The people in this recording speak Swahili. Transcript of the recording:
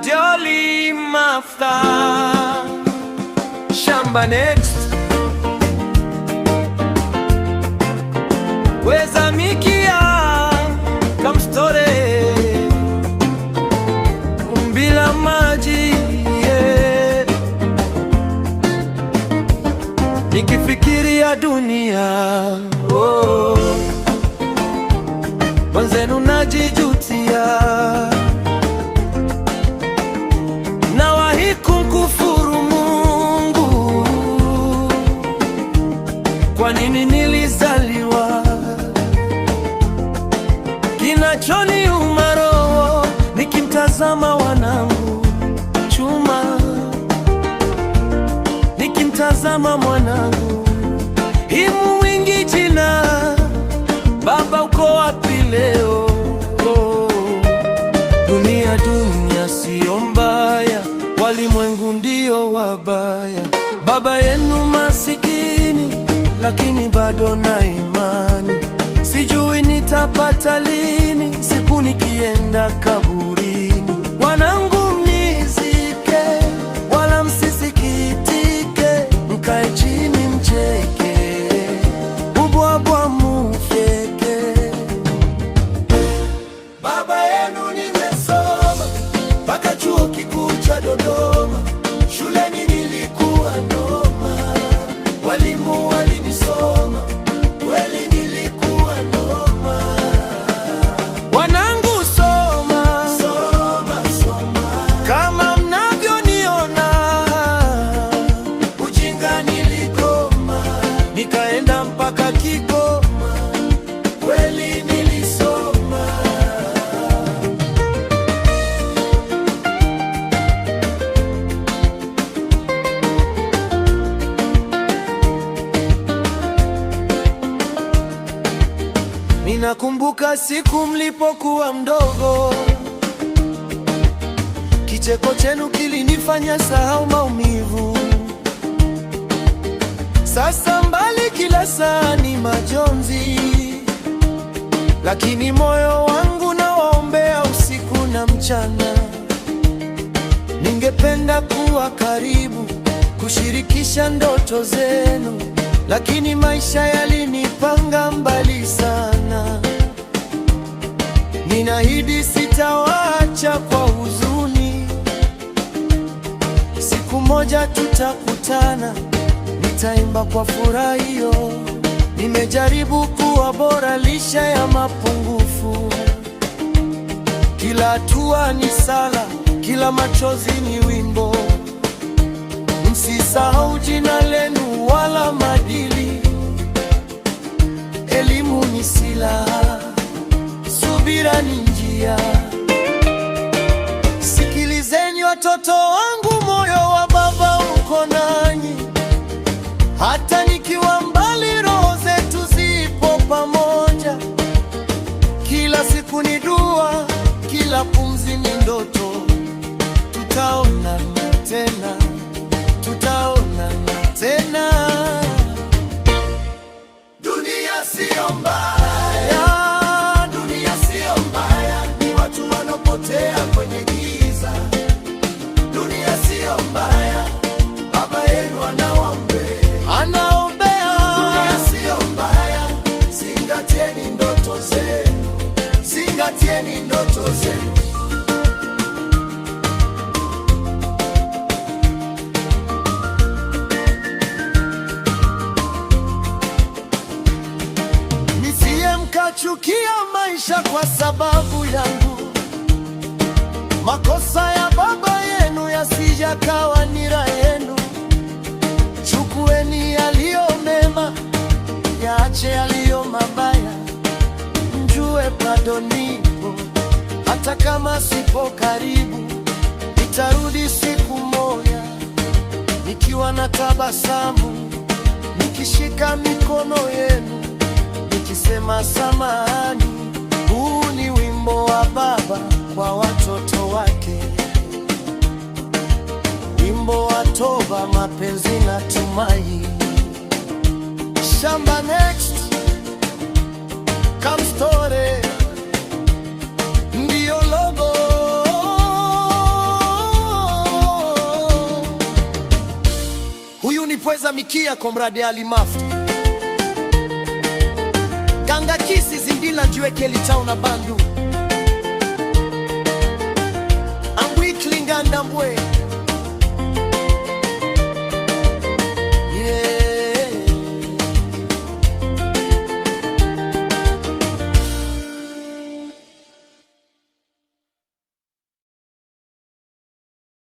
Jolly Master. Shamba next. Weza mikia kamstore bila maji, yeah. Nikifikiria dunia, oh, wenzenu najijutia, nawahi kumkufuru Mungu, kwa nini nilizaliwa? Kinachoniuma roho nikimtazama wanangu chuma, nikimtazama mwanangu himu wingi jina, baba uko wapi leo? Oh. Dunia, dunia sio mbaya, walimwengu ndio wabaya. Baba yenu masikini, lakini bado na imani. Sijui nitapata lini, siku nikienda kaburini. Wanangu mnizike, wala msisikitike, mkae chini mcheke, ubwabwa mufyeke. Baba yenu nimesoma mpaka chuo kikuu cha Dodoma. Shuleni nilikuwa noma, walimu walinisoma, kweli nilikuwa noma. Wanangu soma, soma, soma, kama mnavyoniona, ujinga nilikoma, nikaenda mpaka Kigoma, kweli nilisoma. Ninakumbuka siku mlipokuwa mdogo, kicheko chenu kilinifanya sahau maumivu. Sasa mbali, kila saa ni majonzi, lakini moyo wangu nawaombea usiku na mchana. Ningependa kuwa karibu, kushirikisha ndoto zenu, lakini maisha yalinipanga mbali sana. Ninaahidi sitawaacha kwa huzuni. Siku moja tutakutana, nitaimba kwa furaha hiyo. Nimejaribu kuwa bora licha ya mapungufu. Kila hatua ni sala, kila machozi ni wimbo. Msisahau jina lenu wala maadili. Elimu ni silaha, subira ni njia. Sikilizeni watoto wangu, moyo wa baba uko nanyi. Hata nikiwa mbali, roho zetu zipo pamoja. Kila siku ni dua, kila pumzi ni ndoto. Tutaonana tena, tutaonana tena. Dunia sio mbaya, dunia sio mbaya, ni watu wanapotea kwenye giza. Dunia sio mbaya, baba yenu anawaombea, anaombea. Dunia sio mbaya, zingatieni ndoto zenu, zingatieni ndoto zenu. Msije mkachukia maisha kwa sababu yangu, makosa ya baba yenu yasijakawa nira yenu. Chukueni yaliyo mema, yaache yaliyo mabaya. Mjue bado nipo, hata kama sipo karibu, nitarudi siku moja, nikiwa na tabasamu, nikishika mikono yenu, nikisema samahani. Huu ni wimbo wa baba kwa watoto wake, wimbo wa toba, mapenzi na tumaini. Shamba next, come story, ndiyo logo. Pweza mikia Comrade Ali Mafu. Ganga kisi zindila njiweke litao na bandu.